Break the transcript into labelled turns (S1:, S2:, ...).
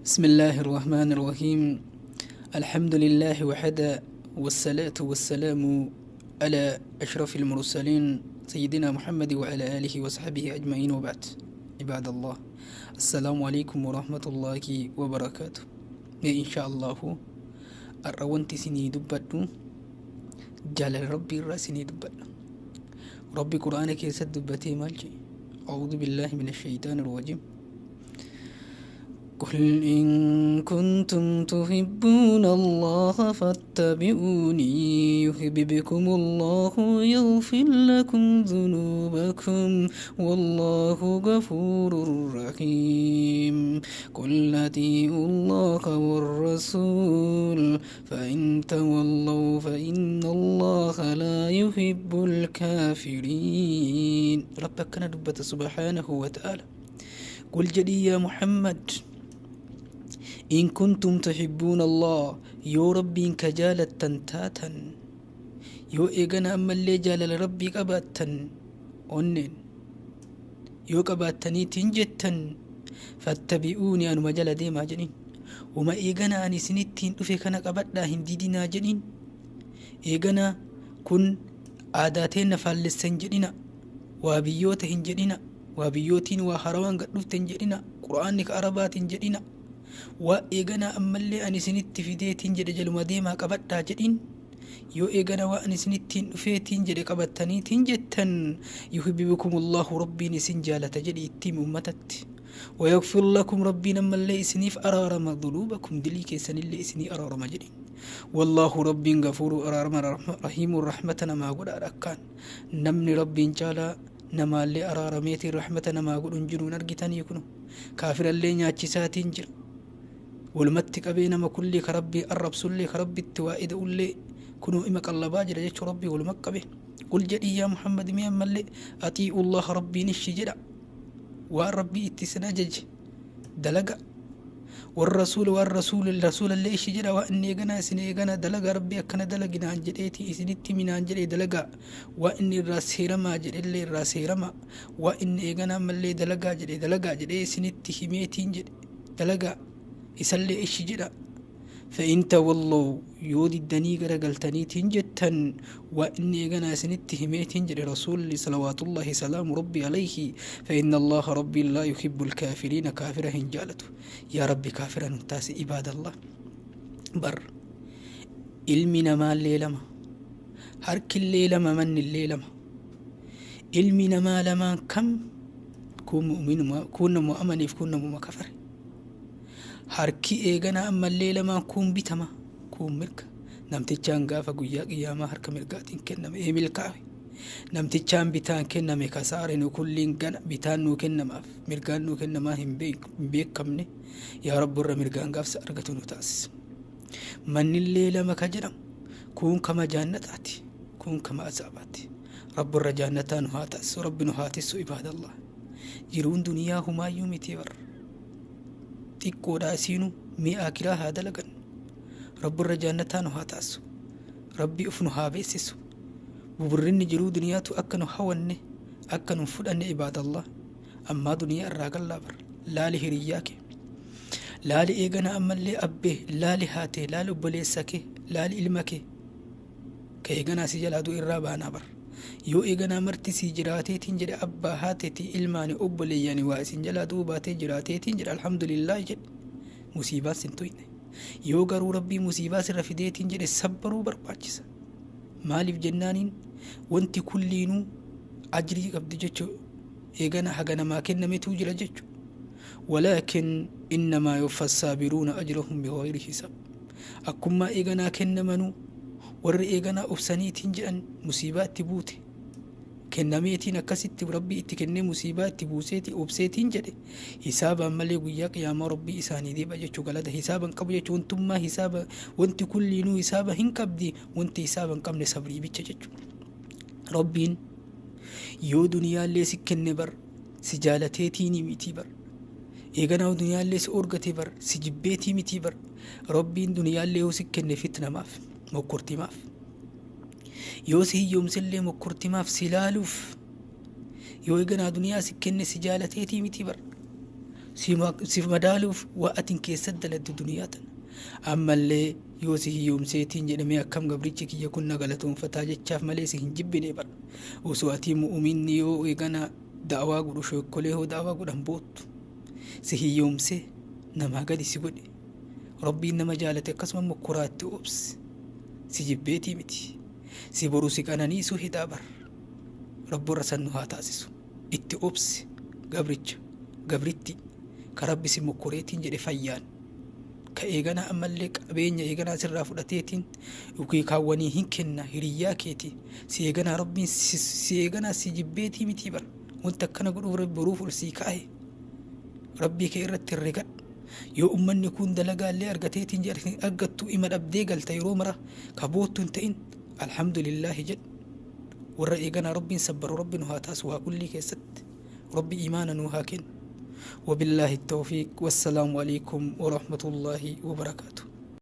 S1: بسم الله الرحمن الرحيم. الحمد لله وحده، والصلاة والسلام على أشرف المرسلين سيدنا محمد وعلى آله وصحبه أجمعين، وبعد. عباد الله، السلام عليكم ورحمة الله وبركاته. إن شاء الله har'a wanti isinii dubbadhu jaalala Rabbii irraa isinii dubbadha. Rabbi Qur'aana keessatti dubbatee maal jedhe? أعوذ بالله من الشيطان الرجيم. قل إن كنتم تحبون الله فاتبعوني يحببكم الله ويغفر لكم ذنوبكم والله غفور رحيم. قل أطيعوا الله والرسول فإن تولوا فإن الله لا يحب الكافرين. ربك كان دبت سبحانه وتعالى. قل jedhi يا محمد، إن كنتم تحبون الله، yoo Rabbiin ka jaalattan taatan، yoo eegana ammallee jaalala Rabbii qabaattan، onneen yoo qabaattaniitiin jettan، فاتبعوني، anuma jala deemaa jedhin. Uma eegana ani isinittiin dhufe kana qabadhaa, hin didinaa jedhin. Eegana kun aadaa teenna faallessan jedhina, waa biyyoota hin jedhina, waa biyyootiin waa harawaan gad dhufte hin jedhina, Qur'aanni ka Arabaatiin jedhina. Waa eegana ammallee ani isinitti fideetiin jedhe jaluma deemaa qabadhaa jedhin. Yoo eegana waa ani isinittiin dhufeetiin jedhe qabattaniitiin jettan، يحببكم الله، Rabbiin isin jaalata jedhi ittiin ummatatti. ويغفر لكم، Rabbiin ammallee isiniif araarama، ذنوبكم، dilii keessanillee isinii araarama jedhin. والله، Rabbiin، غفور، araarama، رحيم، rahmata namaa godhaadha. Akkaan namni Rabbiin caalaa namaallee araarameetiin rahmata namaa godhu hin jiru. Hin argitanii? Kunu kaafirallee nyaachisaatiin jira. Walumatti qabee nama kulli ka Rabbii arrabsullee, ka Rabbitti waa ida'ullee kunuu ima qallabaa jira jechuu Rabbii waluma qabe. قل jedhii yaa Muhammad, mee ammallee أطيعوا الله، Rabbiin ishi jedha, waan Rabbii itti isin ajaje dalaga. والرسول، waan rasuul, rasuulallee ishi jedha, waan inni eeganaa isin eegana dalaga, Rabbii akkana dalaginaan jedheeti isinitti minaan jedhee dalagaa, waan inni irraa seeramaa jedhellee irraa seeramaa, waan inni eeganaa ammallee dalagaa jedhe dalagaa jedhee isinitti himeetiin jedhe dalagaa, isallee ishi jedha. فإن تولوا، yoo diddanii garagaltaniitiin jettan waa inni eeganaa isinitti himeetiin jedhe rasuulli صلوات الله سلام ربي عليه، فإن الله، ربي، لا يحب الكافرين، kaafira hin jaalatu. Yaa Rabbi, kaafira nun taasi. عباد الله، bar ilmi namaallee lama, harkillee lama, mannillee lama. Ilmi namaa lamaan kam? Kun mu'minuma, kun nama amaniif, kun namuma kafare. Harki eeganaa ammallee lamaan, kun bitama, kun mirga. Namtichaan gaafa guyyaa Qiyaamaa harka mirgaatiin kenname ee milkaa'e, namtichaan bitaan kenname kasaare. Nu kulliin gana bitaan nuu kennamaaf mirgaan nuu kennamaa hin beekamne. Yaa Rabbi, irra mirgaan gaafsa argatu nu taasisa. Mannillee lama ka jedhamu, kun kama jaannataati, kun kama azaabaati. Rabbi irra jaannataa nu haa taasisu, Rabbi nu haa tissu. عباد الله، jiruun duniyaa humaayyuu miti bar, xiqqoodhaa. Isiinu mi'a akiraa haa dalagan. Rabbi irra jaannataa nu haa taasisu, Rabbi uf nu haa beeksisu. Buburrinni jiruu duniyaatu akka nu hawanne, akka nu fudhanne. عباد الله، ammaa duniyaa irraa gallaa bar. Laali hiriyyaa kee, laali eegana ammallee abbee, laali haatee, laali obboleessa kee, laali ilma kee ka eeganaa si jalaa du'e irraa baanaa bar. Yoo eeganaa marti sii jiraateetiin jedhe, abbaa, haateeti, ilmaani, obboleeyyani waa isin jalaa du'uu baatee jiraateetiin jedhe, alhamdulillah jedhe, musiibaan sin tuyne. Yoo garuu Rabbii musiibaa sirra fideetiin jedhe, sabbaruu barbaachisa. Maaliif jennaaniin, wanti kulliinuu ajrii qabdi jechuu. Eegana haga namaa kennametu jira jechu. ولكن إنما يوفى الصابرون أجرهم بغير حساب. Akkummaa eeganaa kennamanuu warri eeganaa obsaniitiin jedhan musiibaa itti buute kennameetiin, akkasitti Rabbii itti kennee musiibaa itti buuseeti obseetiin jedhe, hisaabaan malee guyyaa Qiyaamaa Rabbii isaanii deeba jechuu. Galata hisaaban qabu jechuu. Wantummaa hisaaba, wanti kulliinuu hisaaba hin qabdi, wanti hisaaba hin qabne sabrii bicha jechuu. Rabbiin yoo duniyaallee si kenne bar si jaalateetiin miti bar. Eeganaa duniyaallee si orgate bar si jibbeetii miti bar. Rabbiin duniyaallee yoo si kenne fitnamaaf, mokkortimaaf. Yoo si hiyyoomsellee mokkortimaaf, si laaluuf. Yoo eeganaa duniyaa si kenne si jaalateetii miti bar. Si madaaluuf waa atin keessa daladdu duniyaa tana. Ammallee yoo si hiyyoomseetiin jedhamee akkam gabrichi kiyya kun na galatoonfataa jechaaf malee si hin jibbine bar. Osoo atii mu'uminni yoo eegana da'awaa godhu sheekkolee hoo da'awaa godhan boottu. Si hiyyoomsee namaa gadi si godhe. Rabbiin nama jaalate akkasuma mokkoraatti obsi. Si jibbeetii miti. Si boru si qananiisuu hedaa bar. Rabbi warra san nu haa taasisu. Itti obsi gabricha gabritti ka Rabbi si mokkoreetiin jedhe fayyaan. Ka eeganaa ammallee qabeenya eeganaa sirraa fudhateetiin yookiin kaawwanii hin kenna hiriyyaa keeti. Si eeganaa Rabbiin si eeganaa si jibbeetii mitii bar. Wanta akkana godhuuf Rabbi boruuf ol sii kaa'e. Rabbii kee irratti herregadhu. Yoo ummanni kun dalagaallee argateetiin jedhe hin argattu, ima dhabdee galta yeroo mara ka boottu hin ta'in, alhamdulillaahi jedhu. Warra eeganaa Rabbiin sabbaru Rabbi nu haa taasisu. Waa kullii keessatti Rabbi imaana nu haa kennu. Wabillaahi tawfiiq, wassalaamu alaikum warahmatullaahi wabarakaatu.